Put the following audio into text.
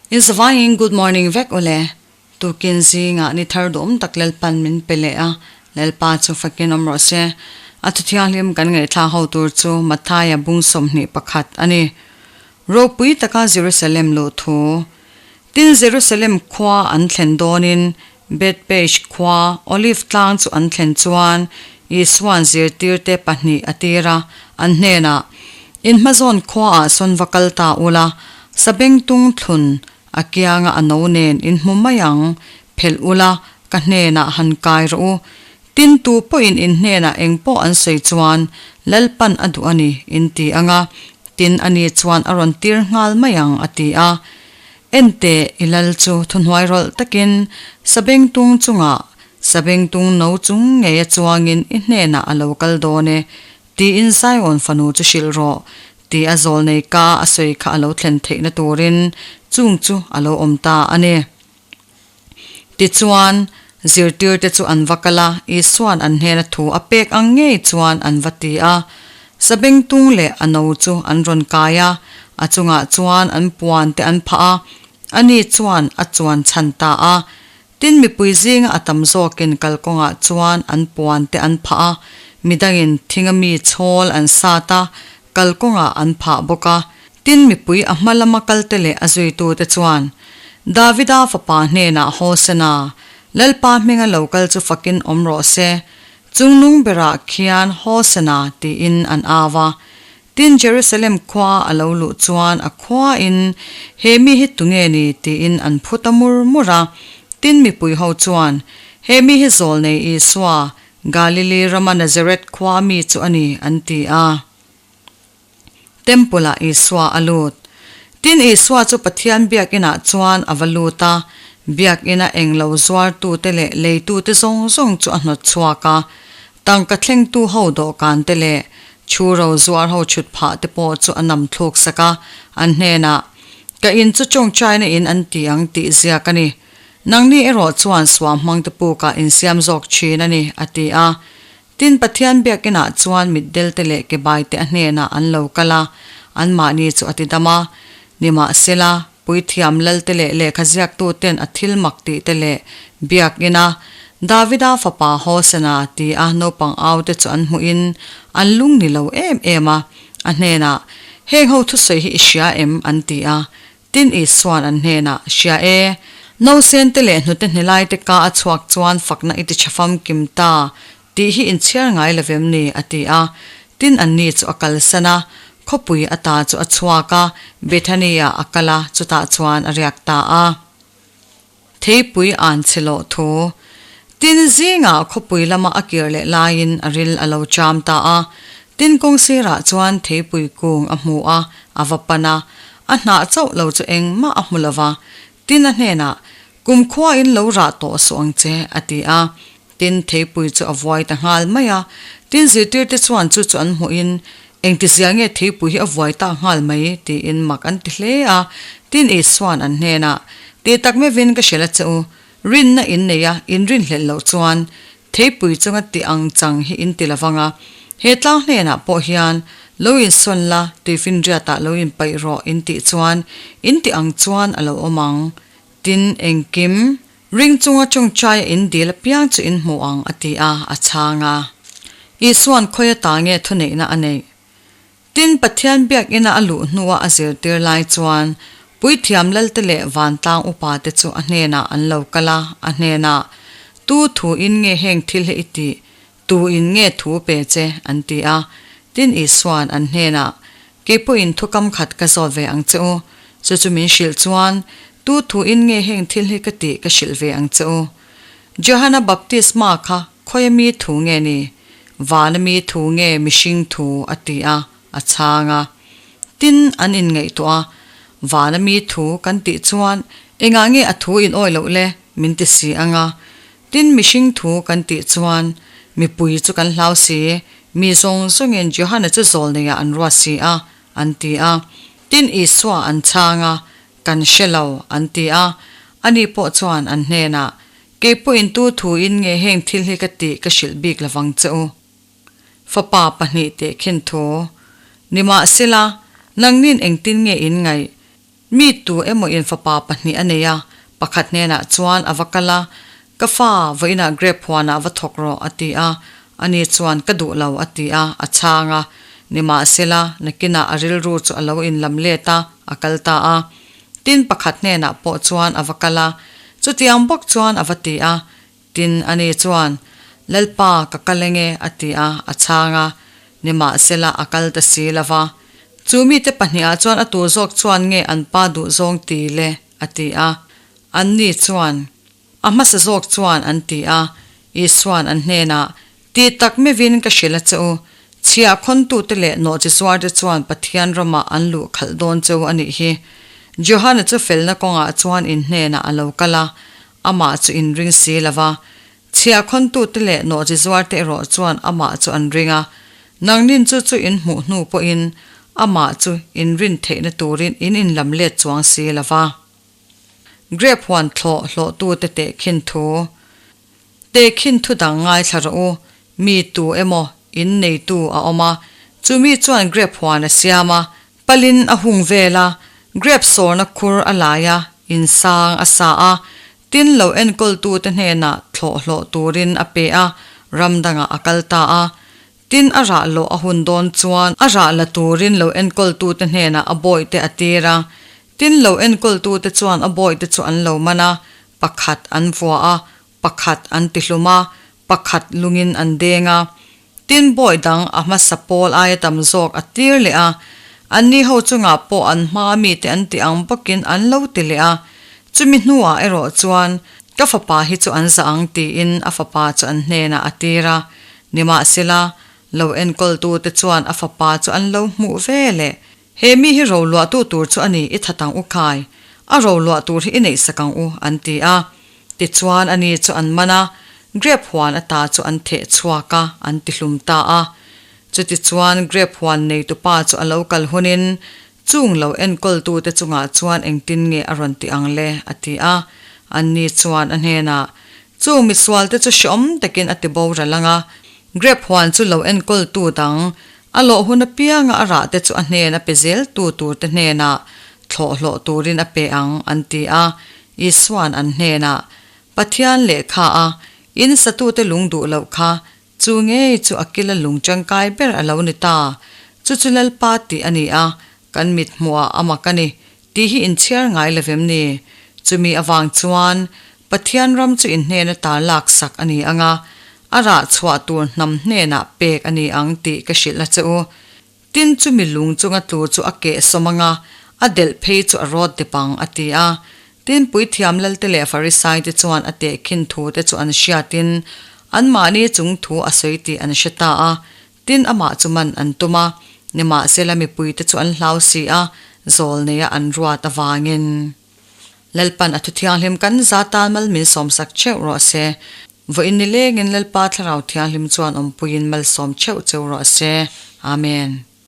In zavaiin good morning vek ule. Tukin zingah ni thar duhawm tak Lalpan min pe leh a, Lalpa chu fakin awm rawh se. A thuthianghlim kan ngaihthlak ho tur chu Mathaia bung 21 a ni. Ropui taka Jerusalem luh thu. Tin Jerusalem khua an thlen dawnin Bethpage khua Olive tlang chu an thlen chuan Isua'n zirtirte pahnih a tir a, an hnenah, In hmazawn khuaah sawn va kal ta ula, sabengtung thlun a kianga a no nen in hmu mai ang, phelh ula, ka hnenah han kai rawh u. Tin tu pawhin in hnenah eng pawh an sawi chuan Lalpan a duh a ni, in ti ang a, tin ani chuan a rawn tir nghal mai ang, a ti a. Enteh, i lal chu thuhnuai rawlh takin sabengtung chungah sabengtung no chung ngeia chuangin i hnenah a lo kal dawn e, tiin Zion fanu chu hrilh rawh, ti a zawlnei ka a sawi kha a lo thlen theihna turin chung chu a lo awm ta a ni. Tichuan, zirtirte chu an va kal a, Isua'n an hnena thu a pek ang ngei chuan an va ti a. Sabengtung leh a no chu an rawn kai a, a chungah chuan an puan te an phah a, ani chuan a chuan chhan ta a. Tin, mipui zinga a tam zawkin kalkawngah chuan an puan te an phah a, midangin thinga mi chhawl an sat a, kalkawngah an phah bawk a. Tin, mipui a hma lama kalte leh a zuitute chuan, Davida fapa hnenah Hosana, Lalpa hminga lo kal chu fakin awm rawh se, chungnung berah khian Hosana tiin an au a. Tin, Jerusalem khua a lo luh chuan a khuain, He mi hi tunge ni? tiin an phu ta mur mur a. Tin, mipui ho chuan, He mi hi zawlnei Isua, Galili rama Nazareth khua mi chu a ni, an ti a. Temple-ah Isua a lut. Tin, Isua chu Pathian biakinah chuan a va lut a, biakina englo zuartute leh leitute zawng zawng chu a hnawt chhuak a. Tangka thlengtu ho dawhkante leh chhuro zuar ho chhut phah te pawh chu a nam thluk sak a, an hnenah, Ka in chu tawngtaina in an ti ang tih ziak a ni. Nangni erawh chuan suah hmangte pukah insiam zawk thin a ni, a ti a. Tin, Pathian biakinah chuan mitdelte leh kebaite a hnenah an lo kal a, anmahni chu a ti dam a. Nimahsela, puithiam lalte leh lehkha ziaktuten a thil mak tihte leh biakina Davida fapa Hosana ti a naupang aute chu an hmuhin an lung ni lo em em a, a hnenah, Heng ho thusawi hi i hria em? an ti a. Tin Isua'n an hnenah, Hria e, nausen te leh hnute hnelaite ka a chhuak chuan fakna i ti tha famkim ta tih hi inchhiar ngai lo vem ni? a ti a. Tin anni chu a kalsan a, khawpui ata chu a chhuak a, Bethany-ah a kal a, chutah chuan a riak ta a. Theipui an chhe loh thu. Tin zingah khawpui lama a kir leh laiin a ril a lo cham ta a. Tin kawng sirah chuan theipui kung a hmu a, a va pan a. A hnah chauh lo chu engmah a hmu lo va. Tin a hnenah, Kumkhuain lo rah tawh suh ang che, a ti a. Tin, theipui chu a vuai ta nghal mai a. Tin, zirtirte chuan chu chu an hmuhin, Engtizia nge theipui hi a vuai ta nghal mai? tiin mak an ti hle a. Tin, Isua'n an hnenah, Tih tak mevin ka hrilh a che u, rinna in nei a, in rinhlelh loh chuan theipui chunga tih ang chang hi in ti lo vang a. He tlang hnenah pawh hian, Lo insawn la, tuifinriatah lo inpaih rawh, in tih chuan in tih ang chuan a lo awm ang. Tin, engkim Ring chunga tawngtaia in dil apiang chu in hmu ang, a ti a, a chhang a. Isua'n khawi ata nge thuneihna a neih? Tin, Pathian biakina a luh hnua a zirtir lai chuan Puithiam Lalte leh Vantlang upate chu a hnenah an lo kal a, a hnenah, Tu thu in nge heng thil hi i tih? Tu in nge thu pe che? an ti a. Tin, Isua'n an hnenah, Kei pawhin thukam khat ka zawt ve ang che u. Chu chu min hrilh chuan, Tu thu in nge heng thil hi ka tih ka hrilh ve ang che u. Johana baptisma kha khawia mi thu nge ni? Vana mi thu nge mihring thu? a ti a, a chhang a. Tin, an inngaihtuah a, Vana mi thu kan tih chuan engah nge a thu in awi loh le? min ti si ang a. Tin, mihring thu kan tih chuan mipui chu kan hlau si, mi zawng zawngin Johana chu zawlneiah an ruat si a, an ti a. Tin, Isua an chhang a, Kan hre lo, an ti a. Ani pawh chuan an hnenah, Kei pawhin tu thuin nge heng thil hi ka tih ka hrilh bik lovang che u. Fapa pahnih teh khin thu. Nimahsela, nangnin engtin nge in ngaih? Mi tu emaw in fapa pahnih a nei a, pakhat hnenah chuan a va kal a, Ka fa, vawiinah grape huanah va thawk rawh, a ti a. Ani chuan, Ka duh lo, a ti a, a chhang a. Nimahsela, nakinah a rilru chu a lo inlam let a, a kal ta a. Tin, pakhat hnenah pawh chuan a va kal a, chutiang bawk chuan a va ti a. Tin, ani chuan, Lalpa, ka kal enge, a ti a, a chhang a. Nimahsela, a kal ta si lo va. Chu mite pahnihah chuan a tur zawk chuan nge an pa duh zawng ti le? a ti a. Anni chuan, A hmasa zawk chuan an ti a. Isua'n an hnenah, Ti tak mevin ka hrilh a che u. Chhiah khawntute leh nawhchi zuarte chuan Pathian ramah an luh khalh dawn cheu a nih hi. Johana chu felna kawngah chuan in hnenah a lo kal a, amah chu in ring si lo va. Chhiah khawntute leh nawhchi zuarte erawh chuan amah chu an ring a. Nangnin chu chu in hmuh hnu pawhin amah chu in rin theihna turin in inlam let chuang si lo va. Grape huan thlawh hlawhtute tehkhin thu. Tehkhin thu dang ngaithla rawh u, mi tu emaw in neitu a awm a, chu mi chuan grape huan a siam a, palin a hung vel a, grape sawrna khur a lai a, insang a sa a, tin lo enkawltute hnenah thlawh hlawh turin a pe a, ram dangah a kal ta a. Tin a rah lawh a hun dawn chuan a rah la turin lo enkawltute hnenah a bawihte a tir a. Tin lo enkawltute chuan a bawihte chu an lo man a, pakhat an vua a, pakhat an tihlum a, pakhat lungin an deng a. Tin bawih dang a hmasa pawl aia tam zawk a tir leh a, anni ho chungah pawh an hmaa mite an ti ang bawkin an lo ti leh a. Chumi hnuah erawh chuan ka fapa hi chu an zah ang tiin a fapa chu an hnenah a tir a. Nimahsela, lo enkawltute chuan a fapa chu an lo hmuh ve leh. He mi hi roluahtu tur chu a ni, i that ang u khai. A roluah tur hi i neihsak ang u, an ti a. Tichuan a ni chu an man a, grep huan ata chu an theh chhuak a, an tihlum ta a. Chutichuan grep huan neitupa chu a lo kal hunin, chung lo enkawltute chungah chuan engtin nge a rawn ti ang le? a ti a. Anni chuan a hnenah, Chung misualte chu hreawm takin a ti boral ang a, grep huan chu lo enkawltu dang, a lawh hun apianga a rahte chu a hnen a pe zeltu turte hnenah thlawh hlawh turin a pe ang, an ti a. Isua'n an hnenah, Pathian lehkha a, in satute lung duh loh kha, chu ngei chu a kila lung tangkai ber a lo ni ta. Chu chu Lalpa tih a ni a, kan mit hmuhah a mak a ni, Tih hi inchhiar ngai lo vem ni? Chumi avang chuan Pathian ram chu in hnena tar laksak a ni ang a, a rah chhuah tur hnam hnenah pek a ni ang tih ka hrilh a che u. Tin, chumi lung chunga tlu chu a keh sawm ang a, a delh phei chu a rawt dep ang, a ti a. Tin, Puithiam Lalte leh Farisaite chuan a tehkhin thute chu an hriatin anmahni chung thu a sawi tih an hre ta a. Tin, amah chu man an tum a, nimahsela mipuite chu an hlau si a, zawl neia an ruat avangin. Lalpan a thuthianghlim kan za tan mal min sawmsak theuh rawh se. Vawiin ni lengin Lalpa Thlarau Thianghlim chuan awmpuiin malsawm theuh cheu rawh se. Amen.